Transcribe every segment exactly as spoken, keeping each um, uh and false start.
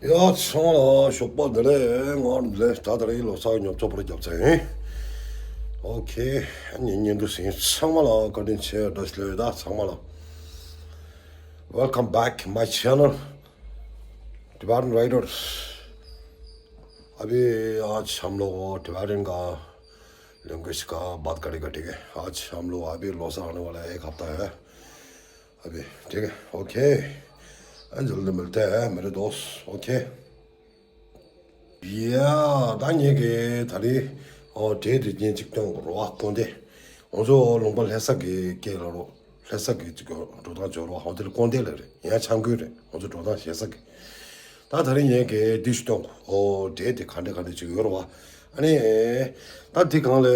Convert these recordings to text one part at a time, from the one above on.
ཡ་ཚང་མ་ལ་ཞོགས་པ་བདེ་ལེགས། ང་བདེ་ལེགས། ད་ལྟ་རེས་ལོ་གསར་ཉོབ་ཚོ་པར་རྒྱབ་ཚར་ཡིན། ཨོ་ཁེ། ཨ་ནི་ཉིན་དུ་ཟིན་ཚང་མ་ལ་བཀའ་དྲིན་ཆེ། བཀྲ་ཤིས་བདེ་ལེགས། ད་ཚང་མ་ལ། Welcome back my channel, Tibetan Riders. अभी आज हम लोग टिबेटन का लैंग्वेज का बात करेगा, ठीक है? आज हम लोग अभी लोसा आने वाला है, एक हफ्ता है अभी, ठीक है? ओके, जल्दी मिलते हैं मेरे दोस्त। ओके, ཡ། ད་ངེད་ཀྱི་ད་རེས་ཨོ་འབྲས་དེ་ཉིན་གཅིག་སྟོན་དགོས་རེད་བ། སྐོར་འདེབས། ང་ཚོ་ལུང་པ་ལྷ་ས་གི་སྐད་ལ་རོ། ལྷ་ས་གི་ཅིག་འགྲོ་སྟངས་བྱོས་རོགས། འོ་དེ་ལ་སྐོར་འདེབས་ལབ་རེད། ཡང་ཆང་ཁུལ་རེད། ང་ཚོ་འགྲོ་སྟངས་ཞེ་ས་གི། ད་ད་རེས་ངེད་ཀྱིས་འདི་ཞིག་སྟོན་དགོས། ཨོ་འབྲས་དེ་ག་འདྲ་ག་འདྲ་ཅིག་ཡོད་རེད་བ། ཨ་ནི། ད་འདི་སྒང་ལ།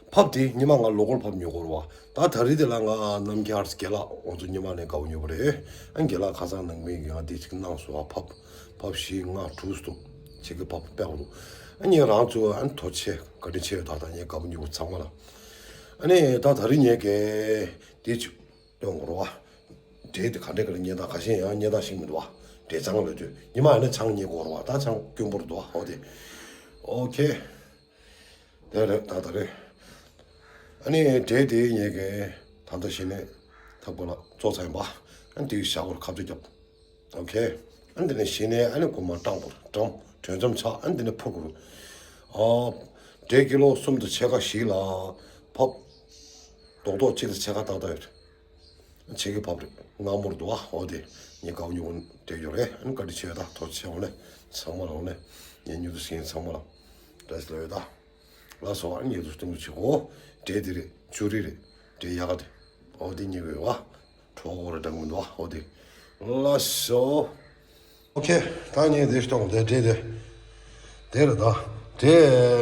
ཕབ་དེ་ཉི་མ་ང་ལོ་ཀལ་ཕབ་ཉོ་དགོས་རེད་བ། ད་ད་རེས་དེ་ལ་ང་རྣམ་རྒྱལ་རྒན་ལགས་ང་ཚོ་ཉི་མ་ནས་དགའ་བོ་ཉོ་བ་རེད། ཨ་རྒན་ལགས་ཁ་སང་ནང་མི་ཡང་དེ་ཅིག་གནང་སོང་བ། ཕབ་ཕབ་བཞི་ལྔ་དྲུག་སྟོང་ཆེ་གི་ཕབ་སྤེལ་བ་རུ། ཨ་ངས་རང་ཚོ་ཨ་ཐོ་ཆེ་བཀའ་དྲིན་ཆེ་ད་ད་ངས་དགའ་བོ་ཉོ་བ་ཚང་མ་ལ། ཨ་ནི་ད་ད་རེས་ངས་གི་དེ་ཅིག་སྟོན་དགོས་རེད་བ། འབྲས་དེ་ག་འདྲ་ག་རེ་རྙེད་སྟངས། ཁ་ཤས་ཡང་རྙེད་སྟངས་ཤེས་མི་འདུག་བ། འབྲས་ཆང་ལ་དུས་ཉི་མ་ཡང་ན་ཆང་རྙེད་དགོས་རེད་བ། ད་ཆང་དཀོན་པོ་རེད་འདུག་བ། འོ་དེ། ཨོ་ཁེ། དེ་རེད། ད་ད་རེད། ཨ་ནི་འབྲས་དེ་ངས་གི་ད་ལྟ་གཞི་ནས་ཐག་པ་ལ་བཙོ་ཚར་ཡིན་པ། ཨ་ནི་དེ་བཞག་དགོས་རེད། ཁ་བཅད་རྒྱབ། ཨོ་ཁེ། ཨ་ནི་དེ་ནས་གཞི་ནས་ཨ་ནི་རྐུན་མ་སྐྲངས་དགོས་རེད། གྲམ་དྲོད་འཇམ་ཆགས། ཨ་ནི་དེ་ནས་ཕུར་དགོས་རེད། ཨ། འབྲས་ཀི་ལོ་གསུམ་དང་ཕྱེད་ཀ་ཞིག་ལ་ཕབ། རྡོག་རྡོག་གཅིག་དང་ཕྱེད་ཀ་ཏག་ཏག་ཡོད་རེད། ཕྱེད་ཀའི་ཕབ་རེད། མངར་མོ་རེད་འདུག་བ། འོ་དེ་ངས་དགའ་བོ་ཉོ་བོ་སྤྲད་ཡོད་རེད། ཨ་ནི་བཀའ་དྲིན་ཆེ་ད། ཐུགས་རྗེ་ཆེ། འོ་ནས་ཚང་མ་ལ། འོ་ནས་ངའི་ཉུ་དུ་ཟིན་ཚང་མ་ལ་བཀྲ་ཤིས་བདེ་ལེགས་ད། ལགས་སོ། ཨ་ནི་ཉེ་དུ་སྟོན་དུ་བྱེད་གོ། འབྲས་དེ་རེད། ཅུ་རི་རེད། འབྲས་ཡག་ག་དེ། འོ་དེ་ཉེ་གི་ཡོད་བ། གྲོགས་གོ་རེ་འདྲ་མི་འདུག་བ། འོ་དེ། ལགས་སོ། ཨོ་ཁེ། ད་ངས་དེ་གཏོང་དེ་འབྲས་དེ། དེ་རེད་ད། དེ་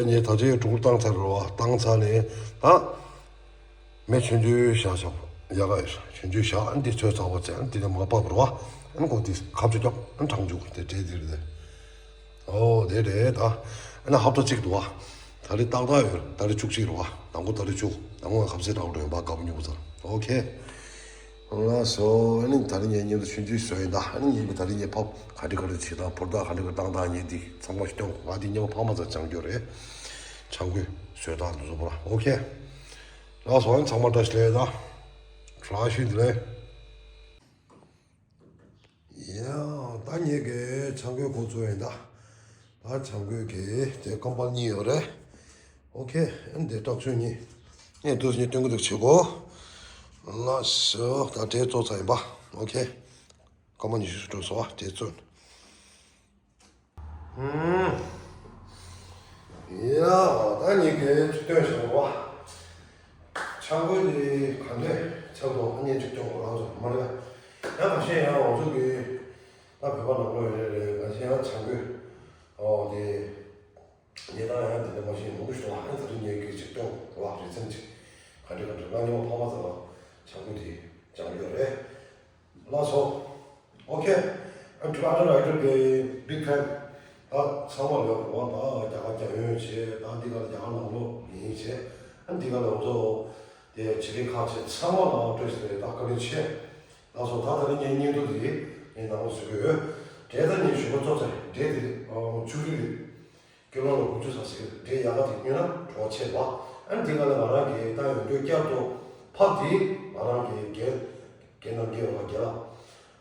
ངས་ད་ཆའི་གྲུ་གུ་བཏང་ཚར་རེད་བ། བཏང་ཚར་ནས་ད། མེ་ཆུང་ཆུང་བཞག་བཞག་ཡག་ག་ཡོད། ཆུང་ཆུང་བཞག་ཨ་ནི་དེ་ཚོས་ཚགས་པ་བྱས། ཨ་ནི་དེ་ནས་མ་བབས་རེད་བ། ཨ་ནི་ཁོ་དེ་ཁ་བཅད་རྒྱབ། ཨ་ནི་གྲང་འཇུག་དེ་འབྲས་དེ་རེད་དེ། ཨོ་དེ་རེད་ད། ཨ་ནི་ཧབ་ཏ་གཅིག་འདུག་བ། ད་རེས་ཏག་ཏག་ཡོད། ད་རེས་བཅུ་གཅིག་རེད་བ། དང་པོ་ད་རེས་བཅུ། དང་པོ་ང་ཁ་ཟས་འདྲ་བོ་འགྲོ་ཡིན་པ། དགའ་པོ་ཉོ་བོ་ཚར། ཨོ་ཁེ། ལགས་སོ། ཨ་ནི་ད་རེས་ངས་མཉམ་དུ་ཆུང་ཆུང་བཟོས་ཡིན་ད། ཨ་ནི་ངས་ཀྱི་ད་རེས་ངས་ཕབ་ག་འདྲ་ག་འདྲ་བྱེད་སྟངས། ཕོར་དག་ག་འདྲ་ག་བཏང་སྟངས། ངས་འདི་ཚང་མ་སྟོན། ང་འདི་ཉི་མ་ཕ་མ་ཚ་སྦྱང་རྒྱུ་རེད། ཆང་གོས་བཟོས་སྟངས་འདི་ཚོ་པོ་ར། ཨོ་ཁེ། ལགས་སོ། ཨ་ནི་ཚང་མ་བཀྲ་ཤིས་བདེ་ལེགས་ད། བཀྲ་ཤིས་བདེ་ལེགས། ཡ། ད་ངས་ཀྱི་ཆང་གོས་འགོ་བཙུགས་ཡིན་ད། ད་ཆང་གོས་ཀྱི་དེ་ཀམ་པལ་གཉིས་ཡོད་རེད། ཨོ་ཁེ། ཨ་ནི་དེ་སྟོག་ཆུ་གཉིས། ངས་དུས་ནས་སྟོན་གི་འདུག་བྱེད་གོ། ལགས་སོ། ད་དེ་བཙོ་ཚར་ཡིན་པ། ཨོ་ཁེ། སྐར་མ་ཉི་ཤུ་ཙམ་འགྲོ་སོང་བ། དེ་བཙོས། ཧུམ། ཡ། ད་ངས་ཀྱི་ཚུར་སྟོན་བྱེད་གོ། ཆང་གོས་དེ་ག་འདྲས་ཆགས་འདུག་ཨ་ནི་གཅིག་སྟོན་གོ། རང་ཚོ་མ་རེད། ཡང་ཁ་ཤས་ཡང་ང་ཚོ་གི་ད་བོད་པ་ནང་ལོགས་ཡོད་རེད། རེད། ཁ་ཤས་ཡང་ཆང་གོས། ཨོ་དེ། ཉེ་དང་ཡང་དེ་འདྲ་མ་ཤེས་མང་པོ་ཞིག་འདུག་ཨ་ནི་ད་རེས་ངས་ཀྱི་ཅིག་སྟོན་རོགས། རེ་ཚན་ཅིག་ག་འདྲ་ག་འདྲ། ང་ཉི་མ་ཕ་མ་ཚོ་ལ་བྱང་བུ་དེ་སྦྱང་གི་ཡོད་རེད། ལགས་སོ། ཨོ་ཁེ། I'm Tibetan Rider གི་big fan། ད་ཚང་མ་ལ་ཡོད་རེད་བ། ད་རྒྱ་གར་རྒྱ་ཡོན་བྱས། ད་འདི་ག་ལ་རྒྱ་གར་ནང་ལོགས་ཡིན་བྱས། ཨ་འདི་ག་ལ་ང་ཚོ་དེ་བྱེད་མཁན་ཁག་ཆེ་ཚང་མ་ལ་བཀྲ་ཤིས་བདེ་ལེགས་ད། བཀའ་དྲིན་ཆེ། ལགས་སོ། ད་ད་རེས་ངའི་བརྙན་ཐུང་འདི་ངས་ནང་ལ་བཟོ་གི་ཡོད། འབྲས་ད་ངས་ཞུ་བ་ཚོ་ཚོ་འབྲས་འདི་ཨ་ཅུ་རི་རེད། ཀི་ལོ་ལ་དགུ་བཅུ་ཙམ་ཟེར་གི་རེད། ཡག་ག་དེ་ཉོས་ན་གྲོགས་ཆེ་བ། ཨ་ནི་དེ་ག་ལ་ང་རང་གིས་བཏང་ཡོད་འདུག་བསྐྱར་དུ་ཕབ་དེ་ང་རང་གི་རྒན་རྒན་རྣམ་རྒྱལ་བ་རྒན་ལགས།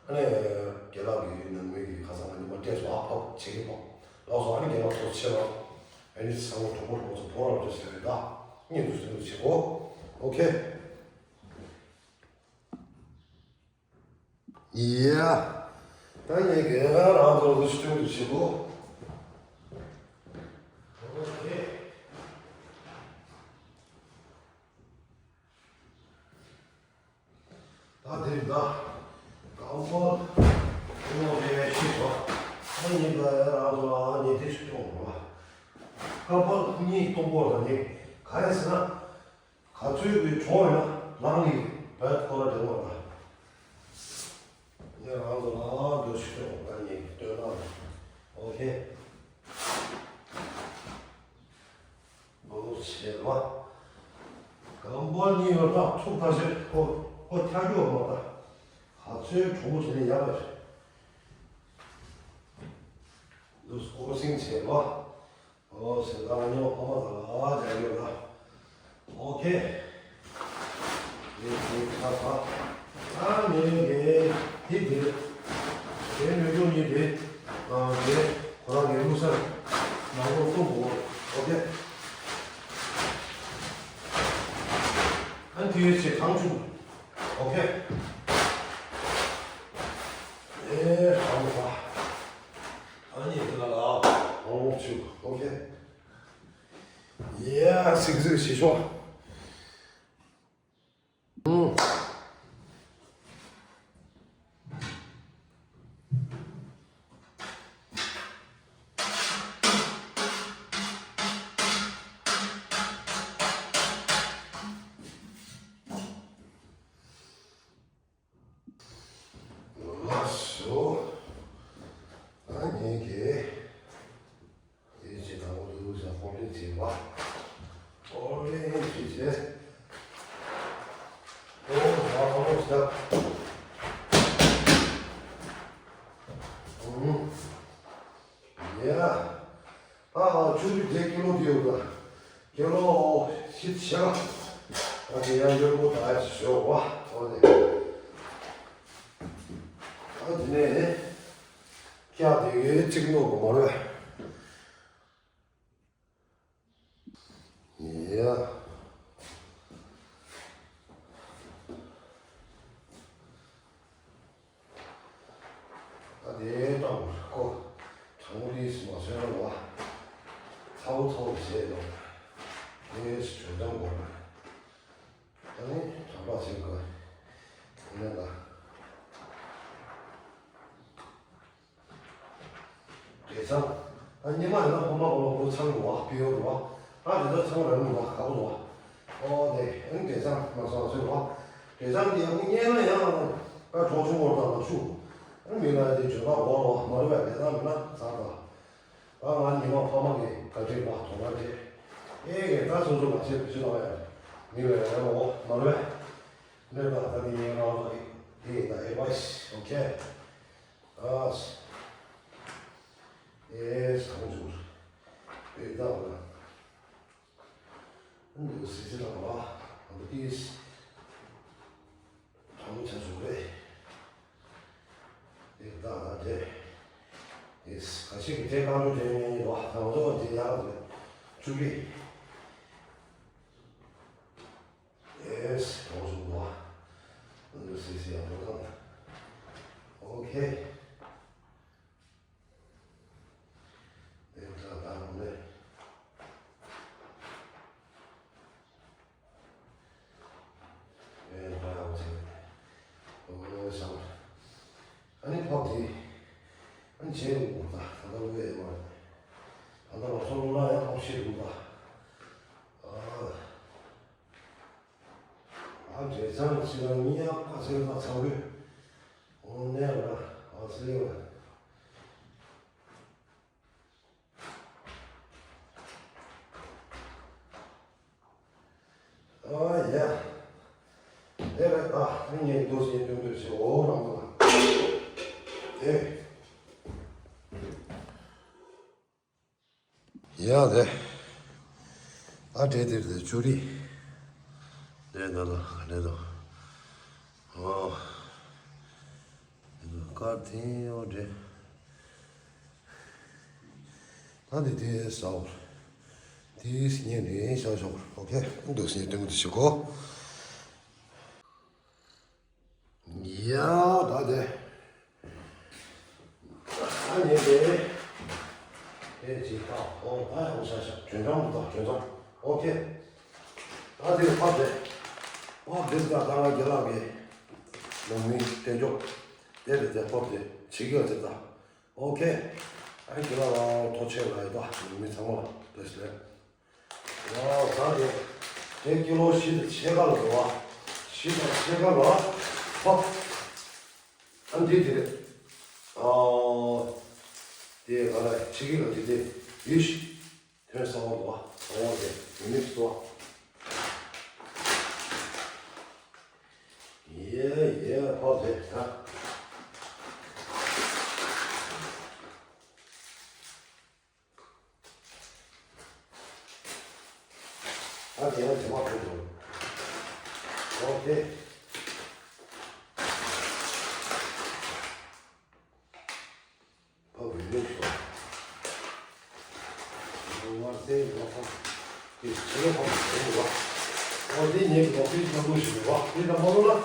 ཨ་ནི་རྒན་ལགས་ཀྱི་ནང་མི་གི་ཁ་སང་ང་ཉི་མ་སྤྲད་སོང་། ཨ་ཕབ་བྱེད་ཀྱི་ཕབ། ལགས་སོ། ཨ་ནི་རྒན་ལགས་ཐུགས་རྗེ་ཆེ་བ། ཨ་ནི་ཚང་མ་གྲོགས་པོ་གྲོགས་ཚོ་ཕོ་བ་རབ་ཅེས་ཟེར་རེད་ད། ཉིན་དུ་ཟིན་དུ་བྱེད་གོ། ཨོ་ཁེ། ཡ། ད་ངས་ག་རང་ཚོ་ལ་སྟོན་རྒྱུ་བྱེད་གོ། ཨོ་ཁེ། ད་དེ་ད་ཀམ་པལ་ཨོ་ཁེ་ཤི་བ། ད་ངས་ག་རང་ཚོ་ལ་ངས་དེ་ཞིག་སྟོན་དགོས་པ། ཀམ་པལ་གཉིས་གཏོང་དགོས་ལ་ནི་ག་རེ་ཟེར་ན། ག་ཚོད་ཀྱི་གྲོགས་ཡོད་ན་ལང་ལི་བད་ཁོ་ར་དེ་བ་ལ། ངས་རང་ཚོ་ལ་འདོད་ཤི་ཏོ་ང་ཉིད་ཀྱི་སྟོན་ལ། ཨོ་ཁེ། འོ་བྱེད་པ། ཀམ་པལ་གཉིས་ཡོད་ན་ཚུགས་ཐག་ཆོད། ཁོ་ཁོ་ཁྱག་རྒྱུ་མ་ད། ག་ཚོད་གྲོགས་པོ་བྱས་ན་ཡག་པ་རེད། ཚོགས་སེང་བྱས་པ། ཨོ་ཟེར་ད་ཉོ་ཨ་མ་ད་ལ་རྒྱག་ཡོད་ལ། ཨོ་ཁེ། ཡེ་ཁེ་ཁ་ཁ། ཨ་ནེ་གེ་དེ་དེ། དེ་ནུས་སྟོབས་གཉིས་དེ། ཨ་དེ་ཁོ་རང་གི་བླུགས་སར་ནང་ལོགས་བཏུང་དགོས། ཨོ་ཁེ། ཨ་དེ་ཡོད་ཆེ་ཐང་ཆུ། ཨོ་ཁེ། ཨེ་ཧ་ལོ་ཧ། ཨ་ནི་འདི་ལ་ལ་ཨོ་ཆུ། ཨོ་ཁེ། ཡ་སིག་སིག་ཞི་ཤོག་ལགས་སོ། ཨ་ནི་གེ། དེ་ཅི་དང་པོ་འདུག་ཟེར་ཧོར་ལེན་བྱེད་པ། ཧོར་ལེན་བྱེད་བྱེད། ཨོ་ཧ་ཧོར་ལེན་བྱེད། ཨུམ། ཡ། ཨ་ཨ་ཆུ་རི་དེ་ཀི་ལོ་དེ་ཡོད་ད། ཀི་ལོ་བཞི་ཆ། ཨ་དེ་ཡང་ཡོད་པོ་ད་ཞོག་པ། ཨོ་དེ། ཨ་དེ་ནས་ཀྱ་དེ་གའི་གཅིག་ནོར་བ་མ་རེད། ཡ། ཨ་དེ་ལྟ་བུ་ཁོ་གྲང་མོ་རིས་མ་སོན་ར་བ། ཚ་བོ་ཚ་བོ་བྱས་ཡོང་། དེ་ཞོ་ལྗང་དགོས་ར། ཨ་ནི་གྲང་པ་བྱེད་དགོས། དེ་ནས་ལ། འབྲས་ཚང་། ཨ་ཉི་མ་ཡིན་ན་ཕོ་མ་གོ་ལ་ཁོ་ཚང་རུ་བ་པི་ཡོ་རུ་བ། ཨ་དེ་ཚོ་ཚང་ར་རུ་བ་ག་བོ་རུ་བ། ཨོ་དེ་ཨ་ནི་འབྲས་ཚང་མ་སོང་ཚོད་རུ་བ། འབྲས་ཚང་དེ་ཨ་ནི་རྙེད་ན་ཡང་ཨ་གྲོགས་ཆུང་བོར་དང་ལག་ཤུ། ཨ་ནི་མི་ལ་དེ་བརྗོད་པ་གོ་རུ་བ་མ་རུ་བ་འབྲས་ཚང་མིན་ན་ཚང་རུ་བ། ཨ་ང་ཉི་མ་ཕ་མ་གི་བཀའ་དྲིན་པ་དོ་སྣང་བྱེད། ཨེ་གེ་ད་སོ་སོ་མ་བྱེད་བུ་ཤི་ལ་བ་ཡ། མི་ལ་ཡ་ཡ་མ་འོ་མ་རུ་བ། ནས་ད་ད་དེ་ཡིན་རང་ལ་ཨེ་ད་ཨེ་བ་ཤི་ཨོ་ཁེ། ཨ་ཤི། ཨེ་སང་ཇུར། ཨེ་ད་ལ། འདུག་སི་སི་ལ་བ། འདུག་ཏིས། ཕྲ་མོ་ཆ་ཆུ་རེད། དེ་ད་ད་དེ། ཨེས་ཁ་ཤས་ཀྱི་དེ་གང་དུ་དེ་ནས་ཡིན་བ་དང་དོ་དེ་ཡག་རེད། ཆུ་རེད། ཨེས་དོ་སུ་བ། འདུག་སི་སི་ཡག་པོ་དང་། ཨོ་ཁེ། དེ་ད་ད་རུང་ནས། ཨེ་འདྲ་བ་ཅིག་ཨོ་ཤང་། ཨ་ནི་ཕོག་དེ། ཨ་ནི་བྱེད་དགོས་ད་ད་ལྟ་བས་མ་རེད། ད་ལྟ་ལོ་སོ་ལོ་ན་ཡང་ཕོག་ཤེས་དགོས་ད། ཨ། ཨ་བྱས་ཙང་ཕྱི་ལ་མི་ཡག་པ་ཟེར་ན་ཚང་གི་ཨོ་ནས་ར་ཨ་ཟེར་བ། ཨ་ཡ། དེ་རེད་ད། ངས་འདུག་སེ་སྟོན་འདོད་བྱེད་འོ་རང་ལ། དེ། ཡ་དེ། ཨ་དེ་དེར་དེ་ཅུ་རི། དེ་ད་ལ་དེ་ད། ཨོ། དེ་ད་ཀ་དེ་ཡོད་དེ། ད་དེ་དེ་ཟ་བར། དེ་སྙིང་རེ་ཤ་ཤོག་ཨོ་ཁེ། འདུག་སེ་སྟོན་འདོད་བྱེད་གོ། ཡ་ད་དེ། ཨ་ནི་དེ། དེ་ཅི་ད་ཨོ་ད་ཡང་ཤ་ཤ་གྱོན་ཆང་འདུག་ད་གྱོན་ཆང་ཨོ་ཁེ། ད་དེ་ཕབ་དེ། ཕབ་དེ་ད་ད་ང་རྒྱ་ལག་གི་ནང་མི་དེ་འཇོག་དེ་དེ་དེ་ཕབ་དེ་ཕྱི་གི་ཅི་ད་ཨོ་ཁེ། ཨ་རྒྱ་ལག་ལ་ཐོ་ཆེ་ལ་ཡི་ད་ནང་མི་ཚང་མ་ལ་བེས་ལེ། ཡ་ད་དེ། དེ་ཀི་ལོ་བཞི་དང་ཕྱེད་ཀ་ལ་འགྲོ་བ། བཞི་དང་ཕྱེད་ཀ་ལ་ཕོ། ཨ་འདི་དེ་རེད། ཨ། དེ་ག་ལ་ཕྱེད་ཀ་ལ་དེ་དེ་ཡིས། དོན་གསང་བ་འགྲོ་བ། གསང་བ་དེ་མི་མི་སོ། ཡེ་ཡེ་ཕོ་དེ་ད། ད་དེ་ཡང་དེ་མ་ཕེབས་འགྲོ། ཨོ་ཁེ། ཕབ་ཡོད་སོ། ང་ཚོའི་ལོ་ཕམ་དེ་ཆེ་ལོ་ཕམ་དེ་ལོ། ཨོ་དེ་ཉེ་གི་ལོ་ཕི་ལ་ལུ་ཞིག་ལོ་བ་དེ་ལ་མ་ལོ་ལ།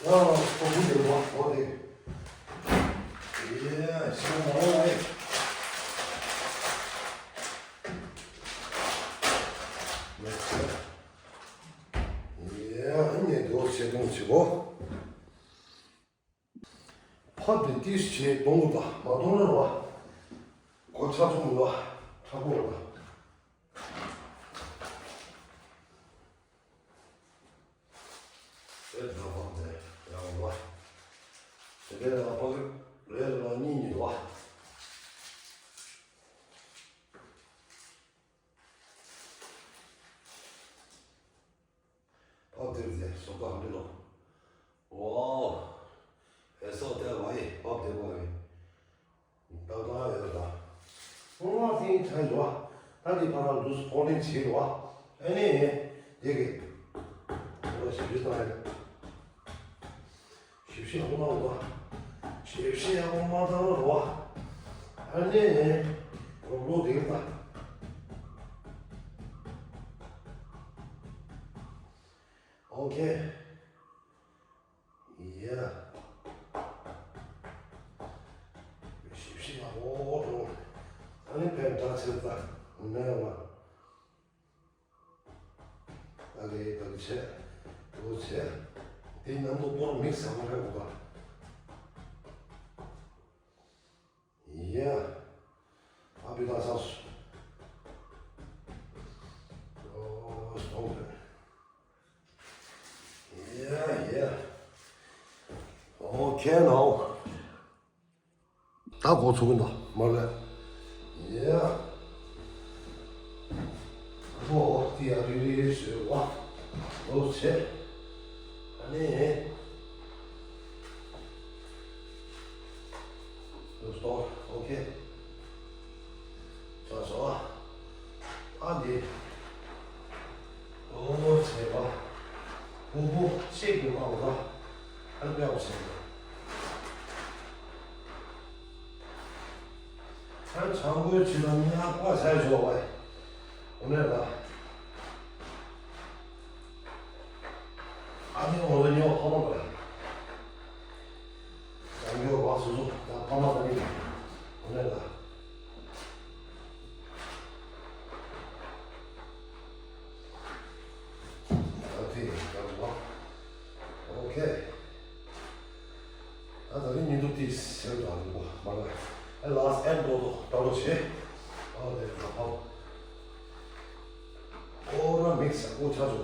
ཡ་ཁོ་བུ་དེ་ལོ་བ་ཨོ་དེ། ཡེ་ཤ་མ་ལོ་ཨེ། ཡེ་ཨ་ནེ་དོ་ཆེ་གཏོང་ཆེ་གོ། ཕབ་དེ་ཏིས་བྱེད་གཏོང་དགོས་པ་མ་གཏོང་ན་རོ། གོ་ཆ་ཚང་རོ། ཁྲ་པོ་རོ། ཨེ་ད་ཕབ་དེ་ཡང་རོ། དེ་ལས་ལ་ཕབ་རེ་ལ་གཉིས་གཉིས་རོ། ཕབ་དེར་ཟེར་སོག་པ་འདི་ལོ། ཝའོ། ཨེ་སོག་དེ་བ་ཡི་ཕབ་དེ་བ་ཡི། ཏག་ཏག་ཡོད་ད། ཧོང་བ་སེང་ཆ་ཡོད་བ། ད་འདི་ཕ་ར་འདུས་ཀོ་ལེན་བྱེད་རོ་བ། ཨེ་ནས། དེ་གི། ཨོ་ཞིབ་ཞིབ་བཏང་ཡོད། ཞིབ་བཤེར་ཡག་པོ་གནང་དགོས། ཞིབ་བཤེར་ཡག་པོ་མ་བཏང་ན་རོ། ཨ་ནི་ནི། རོགས་ལོ་དེ་ལྟ། ཨོ་ཁེ། ཡ། ཞིབ་བཤེར་ཡག་པོ་གནང་། ཨ་ནི་ཕན་ཐོགས་ཆེ་ལྟ། ནས་ཡོང་བ། ཨ་ལེ་ད་ཆེ། ལོ་ཆེ། དེ་ནང་དུ་པོར་མིག་སང་རེ་གོ་ག་ཡ། ཨ་བི་ད་ས་སུ། ཨོ་སྟོང་རེ། ཡ་ཡ། ཨོ་ཁེ་ནའོ། ད་འགོ་ཚུགས་ཀྱི་འདུག་མ་རེད། ཡ། ཨོ་ཏི་ཡ་རི་རི་ཞུ་བ། ལོ་ཆེ། ཨ་ནི། ལོ་སྟོ། ཨོ་ཁེ། ས་སོ། ཨ་འདི། ཨོ་ཚེ་བ། ཕུ་བོ་ཤེས་ཀྱི་མ་འོ་ད། ཨ་དཔེ་འོ་ཚེ་བ། ཨ་ཚང་གོའི་ཆུ་ལ་ཉག་པ་ཟ་ཞོག་བ། འོ་ནས་ལ། ཨ་ནི་འོ་ལ་ཉོ་ཧོ་མ་ག་ལ། ཡང་འགྱོ་བ་སོ་སོ་ད་ཕ་མ་ད་ནི། འོ་ནས་ལ། ཨོ་ཁེ། ད་ད་རིང་ཉིན་ཐོ་ཏིས་ཟེར་དང་མ་ལ། ཨེ་ལ་ཨེན་ཏོ་ཏོ་ཏོ་ཏོ་ཆེ། ཨོ་དེ་ད་ཕོ། ཨོ་ར་མིག་ས་ཨོ་ཆ་ཆོ།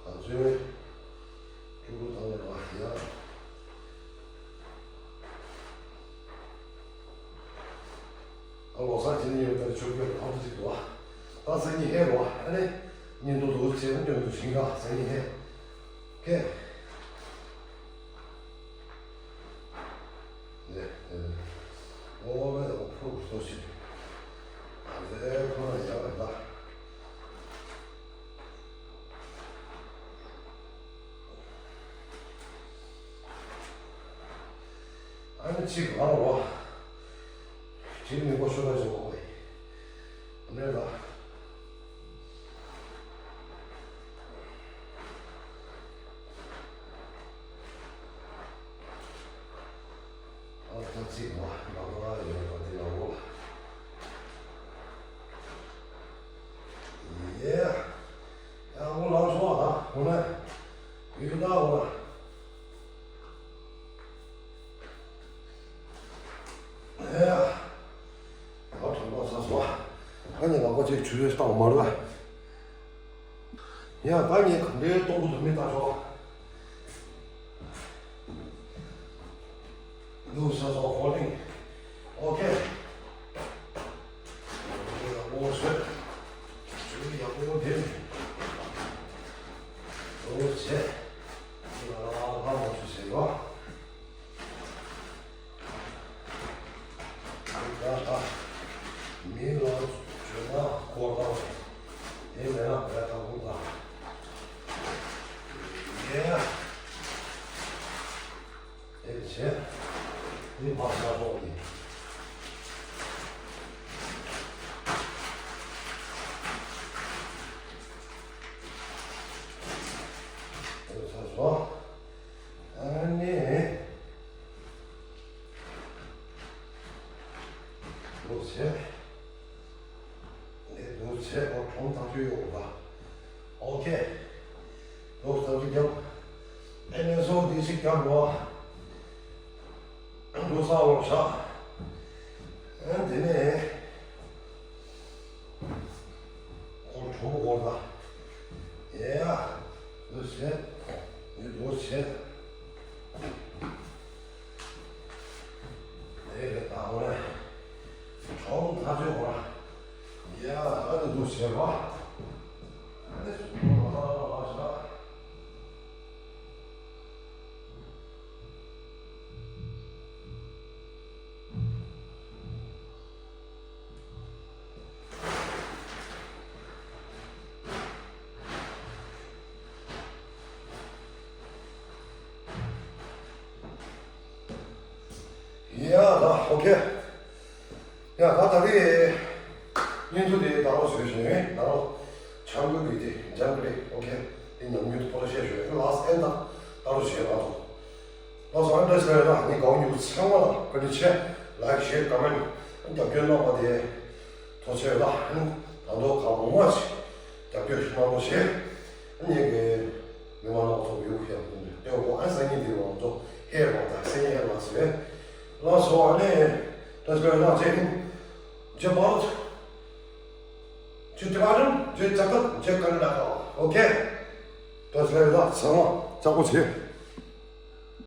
ག་ཚོད། ཀུ་རུ་དང་ལ་ཡ། ཨ་ལོ་སར་གྱི་ཉིན་ཡོད་པའི་ཆོས་རྒྱལ་ཁོང་ཚོ་ཅིག་འདུག་བ། ད་སང་ཉིན་ཧེ་རོ་ཨ་ནི། ཉིན་དུ་འདུག་བྱས་ན་ཉིན་དུ་ཞིང་ཁ་སང་ཉིན་ཧེ། ཁེ། ནེ་ནེ་ནེ། ཨོ་བེ་ཨོ་ཕུ་སོ་ཤི། ཨ་ཟེ་ཁོ་ན་ཡ་བེ་ད། ཨ་ནི་གཅིག་ལ་རོ། གཅིག་མི་གོ་ཤོ་ད་ཅིག་གོ་བའི། ནེ་ལ། ཨ་ད་གཅིག་ལ་ལ་ལ་ཡོད་པ་དེ་ལ་འོ། ཡེ། ཡ་འོ་ལ་ཤོ་ད་འོ་ན། ཡོད་ད་འོ་ན། ཨེ་ཡ། ཨ་དྲང་པོ་ཚ་སོ། ཨ་ནི་ལག་པ་ཅིག་ཆུ་རེས་བཏང་མ་རེད། ཡ་ད་ངས་གང་འདྲའི་གཏོང་གི་འདུག་མི་ལྟ་ཆོག་འདུག་ས་སོ་ཧོལ་ཌིང་། ཨོ་ཁེ། ཨོ་ཁེ། ཨོ་ཁེ། ཆུ་ཡག་པོ་འདེམས། ཨོ་ཆེ། ང་ལ་ང་མ་ཆུ་ཟེར་བ། ད་ད། མི་ལ་ དེ་བྱས། འདི་ཕར་ཤར་ལོག་ཡིན། འདི་ཚར་སོང་། ཨ་ནི། འདུག་བྱས། འདི་འདུག་བྱས་པ་གྲོང་ཐག་ཆོད་ཡོད་པ། ཨོ་ཁེ། འདུག་ཐག་ཆོད་རྒྱབ། ཨེ་ནས་སོ་འདི་ཞིག་རྒྱབ་རོགས། འདུག་ས་ལོག་བཞག་ཨ་དེ་ནས། ཁོ་གྲོགས་པོ་སྐོར་ད། ཡ། འདུག་བྱས། འདི་འདུག་བྱས། ཨེ་རེད་ད་འོ་རེད། གྲོང་ཐག་ཆོད་གོ་ར། ཡ་ཨ་ནི་འདུག་བྱས་པ། ཨ་ནི་སུ་ལ་ལ་ལ་ལ་ཤ། ཡ་ད་ཨོ་ཁེ། ཡ་ད་ད་རེས་བརྙན་ཐུང་དེ་ད་རོགས་བཟོས་བཞིན་ཡོད། ད་རོགས་ཆང་གོས་ཀྱི་དེ་འཇམ་གི་རེད། ཨོ་ཁེ། དེ་ཉམས་མྱོང་དེ་ཕོ་ལ་བཤད་ཞོར་ལ་སི་ཨེན་ད་ད་རོགས་བྱས་ད་རོགས། ལགས་སོ། ཨ་འདྲ་ཟེར་ལ་ངས་གའུ་ཉུ་ཚང་མ་ལ་བཀའ་དྲིན་ཆེ། ལའིག་ཤེར་ཀོ་མེན་ཊི་རྒྱབ་སྐྱོར་གནང་བ་དེ་ཐུགས་རྗེ་ཆེ་ལ། ད་དུང་གང་མང་མང་ཞིག་རྒྱབ་སྐྱོར་ཞིག་གནང་རོགས་བྱེད། ངས་ཀྱི་མི་མང་ལ་ཐོབ་ཡོད་ཡག་པོ་འདུག་ལྟེ་བ་ཨ་སང་ཉིན་དེ་བང་ཚོ་ཧེ་བང་དང་སེ་ཉེ་ལ་སེ། ལགས་སོ། ཨ་ནི་ད་ཚོད་ལ་ཇེ་ཇེ་བར་ཇེ་ཏི་བ་རམ་ཇེ་ཅ་ཀ་ཇེ་ཀ་ན་ད་ཀ་ཨོ་ཁེ། ད་ཚོད་ལ་ཚང་མ་ཅག་པོ་བྱེད།